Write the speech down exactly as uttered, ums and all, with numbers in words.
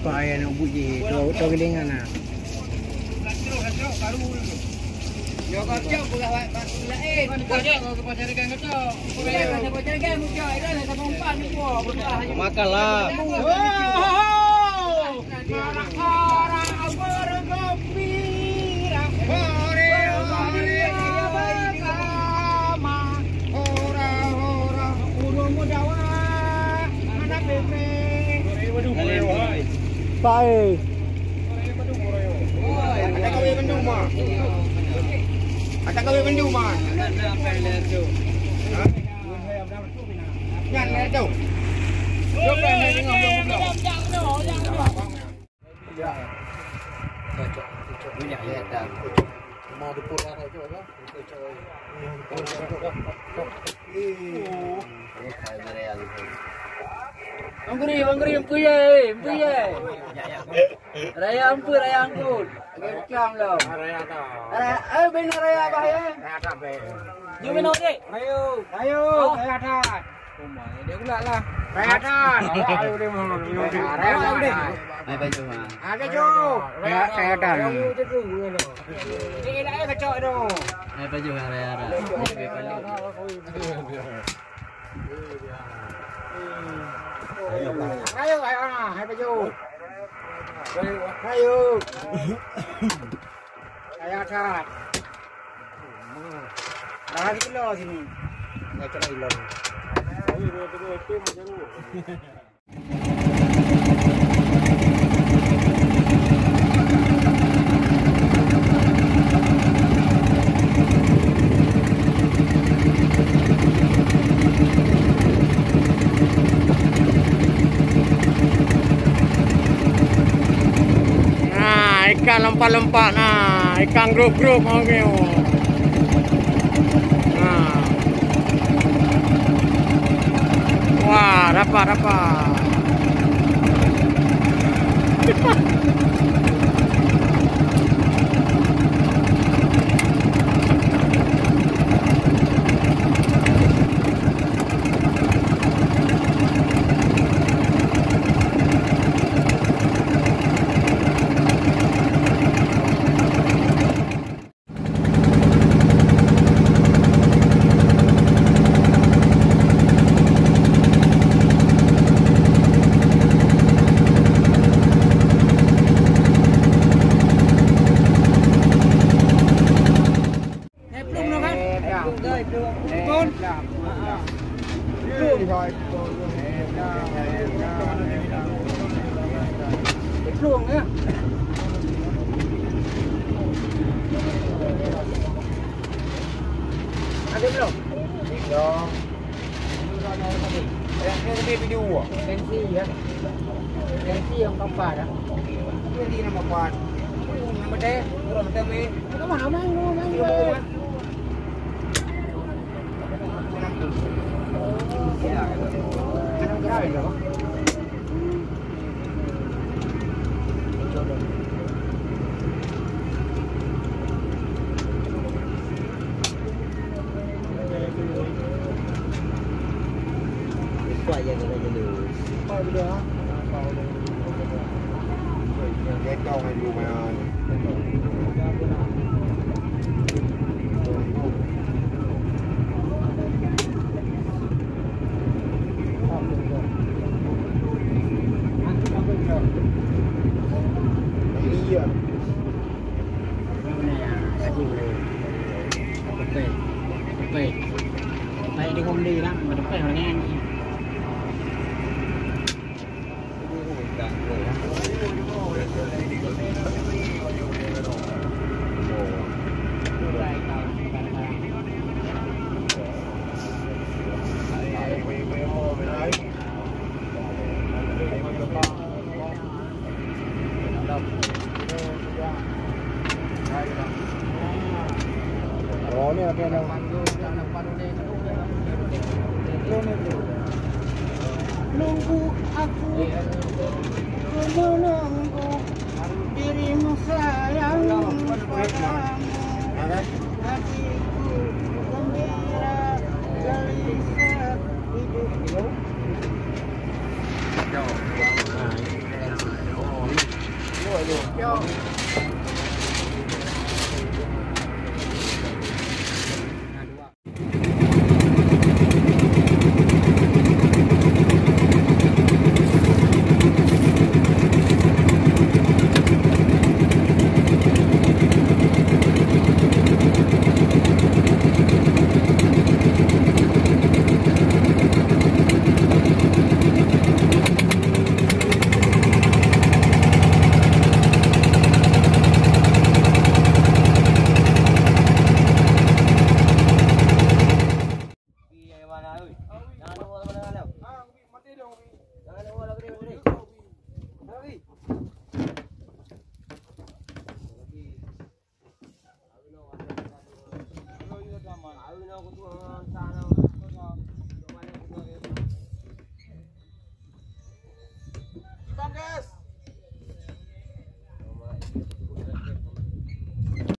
Payah nak buet jih, tu, tu gelingan nah. Makanlah. Pae. Ada kawin bendung, Ma. Ada kawin bendung, Ma. Nyan, nyan tu. Jom, jom, jom, jom, jom. Bang Geri, Bang Geri, empeue ye, empeue ye? Raya empeue, raya angkut. Lagèe iklan lom. Raya, eh, bina raya bah ye. Raya that, beh. Nyoe bina, Dek. Rayo. Rayo, oh. Raya that. Oh, mai, dia pula lah. Raya that. Ayo, dia mau. Raya that. Hai, baju, ha. Ada jo. Raya, raya that. Rayo tu tu. Dia nak, eh, kacau tu. Hai, baju, ha, raya that. Rayo, rayo, ah, hai baju. Rayo. Rayo that. Dah lagi kilo sini. Dah kilo ilong. Nah, ikan lompat-lompat nah, ikan grup-grup orang ni. Nah. Wah, rapat, rapat. Eh, plueng noh kan? Plueng. Plueng. Plueng, ya. Ada belum? Belum. Yang ni tadi video. Tensi, ya. Tensi yang keempat, ya. Ini nama kuat. Nama deh, kurang temi. Nama, nama, nama, nama. Nunggu aku menunggu dirimu sayang padamu. Hatiku gembira gelisah hidupku.